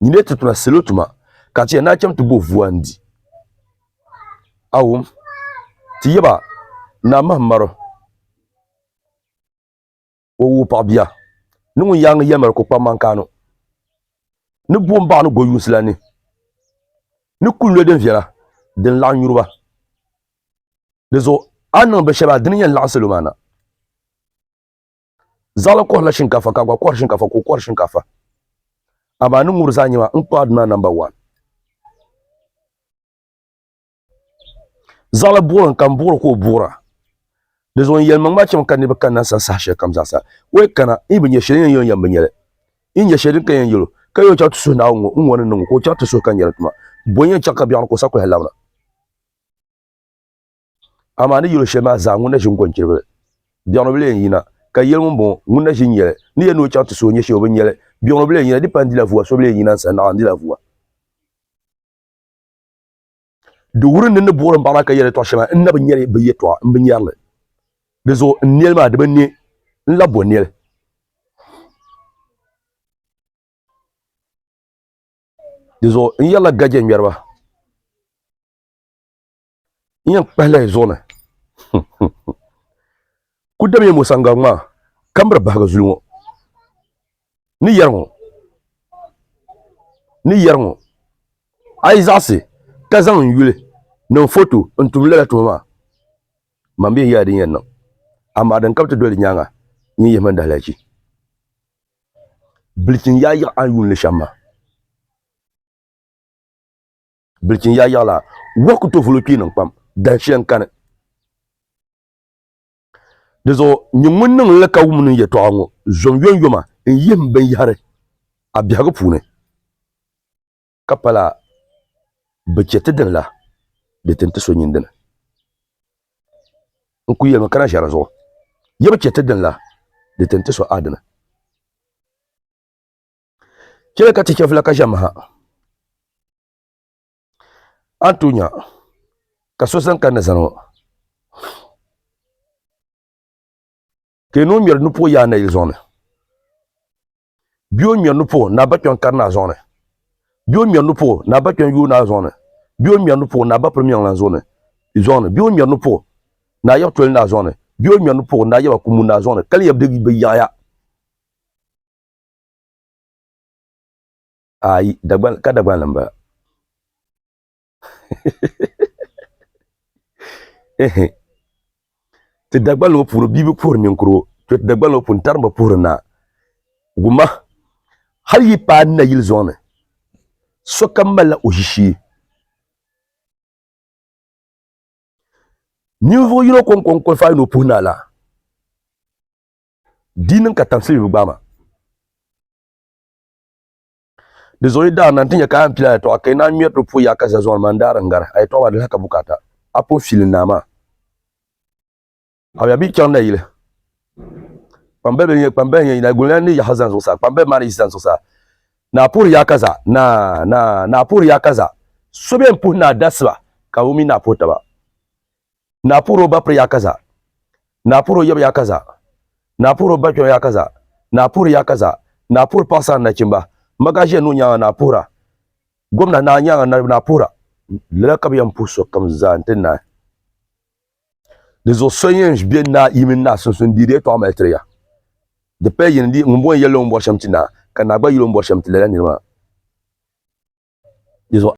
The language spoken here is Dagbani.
Nyini ti tuna salo tuma ka ti yɛn naa chaŋ ti bo vua n-di. A wum? Ti yaba Naa Mahimaru o wuhi paɣ bia ni ŋun yaaŋa yɛlimari ka o kpaŋ maŋkaano ni bo m-baɣa ni goyunsi la ni ni kuli noli din viɛla din laɣim nyuri ba. Di zuɣu a ni niŋ binshɛli maa dini n-yɛn laɣim salo maa na. Zaɣila kɔhirila shinkaafa ka a gba kɔhiri shinkaafa ka o kɔhiri shinkaafa. Amaa ni ŋuri zaa nyɛ maa n kpaai di maa namba wan. Zaɣila buɣiri ka n buɣiri ka o buɣira. Di zuɣu n yɛlimaŋ maa chɛmi ka niriba kanna n sani saha shɛli kam zaasa. O yi kana, n yi bi nya shɛli n yɛn yɛli o n yɛn bi nya li. N yi nya shɛli din ka yɛn yɛl o, ka yɛl o chaŋ ti suhi Naawuni ŋɔ, n ŋɔ ni niŋ o, ka o chaŋ ti suhi ka nya di tuma. Bɔ n-yɛn chaŋ ka biɛɣuni ka o sa kuli hal labina. Amaa ni yɛl o shɛli maa zaa ŋun na ʒi n-gɔnchiribili. Biɛɣuni bi lee yɛn yina, ka yɛli ŋumbɔŋɔ, ŋun na ʒi n-nyɛ li. Ni yɛli ni o chaŋ ti suhi o nya shɛli o bi nya li. Biɛɣuni bi lee yɛn yina, di pa n-dila vua, so bi lee yɛn yina n-sani naɣila n-dila vua. Di wurim ni n ni buɣiri m baɣa maa ka yɛli yɛtɔɣ shɛli maa, n na bi nyari bɛ yɛtɔɣa, m bi nyari li. Di zuɣu n nɛli maa di bi ne, n labi bo nɛli. Di zuɣu n yɛrila gajɛ ŋmɛriba, n yɛn kpahila yi zuɣu ni. Ku damiya Mosangaŋ maa ka miri bahigu zuli ŋɔ ni yɛri ŋɔ ni yɛri ŋɔ a yi zaɣisi ka zaŋ n yuli ni n foto n-tum lala tuma maa, man bee n yɛla din yɛn niŋ, amaa din ka bi ti doli di nyaaŋa nyin yihimi n dahilahichi. Bilichin yaa yiɣi a ni yuuni li shɛm maa. Bilichin yaa yiɣi la wahu ku tooi vuli o kpee niŋ kpam, dahinshɛli n-kani. Di zuɣu nyin ŋun niŋ li ka wum n yɛtɔɣa ŋɔ, zom yomyoma n-yihim binyɛhiri a biɛhigu puuni, ka pala bɛ chɛ ti dini la, di ti n-ti so nyin dini. N kul yɛlimi ka na ʒiɛri zuɣu, yi bi chɛ ti dini la, di ti n-ti so a dini. Chɛli ka ti chɛfula ka ʒɛmi ha. A ni tooi nya ka so zaŋ kanna zani ŋɔ ka yi ni o ŋmɛri nupuɣu yaa nayili zuɣu ni bee o ŋmɛri nupuɣu ni a ba kpɛŋ kari naa zuɣu ni bee o ŋmɛri nupuɣu ni a ba kpɛŋ yooi naa zuɣu ni bee o ŋmɛri nupuɣu ni a ba piri miɛŋ lan zuɣu ni zuɣu ni bee o ŋmɛri nupuɣu ni a yab toli naa zuɣu ni bee o ŋmɛri nupuɣu ni a yaba kumu naa zuɣu ni ka yab di bi yaɣiya Ayi, Dagban, ka Dagbanli m-bala. Ehe. Ti Dagbanli ŋɔ puuni bia bi puhiri ninkurigu, to ti Dagbanli ŋɔ puuni tarimba puhiri naa. Guma, hali yi paai nayili zɔŋ ni, sokam malila o ʒishee. Ninvuɣ yino kɔŋko n-qualify ni o puhi naa la, di niŋ ka tamsili bi gbaai ma. Di zuɣu yi daari na nti nya ka a yɛn pili a yɛtɔɣa ka yi naan ŋmɛri di puhi yaa ka za zuɣu ni maa n-daari n-gari a yɛtɔɣa maa di lahi ka bukaata. A pun fiili naa maa. A bi chaŋ nayili. Kpambaliba nyɛ kpambali nyɛ na guli ni yaɣa zani zuɣusaa kpambali maa ni yiɣisi zani zuɣusaa. Naa puhiri yaa ka za naa naa naa puhiri yaa ka za so bɛ n puhi naa dasiba ka o mini naa puhi taba. Naa puhiri o ba piri yaa ka za Naa puhiri o yaba yaa ka za Naa puhiri o ba kpɛma yaa ka za Naa puhiri yaa ka za Naa puhiri paɣasara ni nachimba Magaʒiya ni o nyaaŋa naa puhira Gomna naa nyaaŋa naa puhira Lala ka bɛ yɛn puhi sokam zaa nti naai. Di zuɣu so yɛn be naa yi mini naa sunsuuni di di yɛtɔɣa mali tiri ya. Di pala yini di ŋun bɔŋɔ yɛlila o ni bɔri shɛm ti naa ka naa gba yɛli o ni bɔri shɛm ti lala niri maa. Di zuɣu.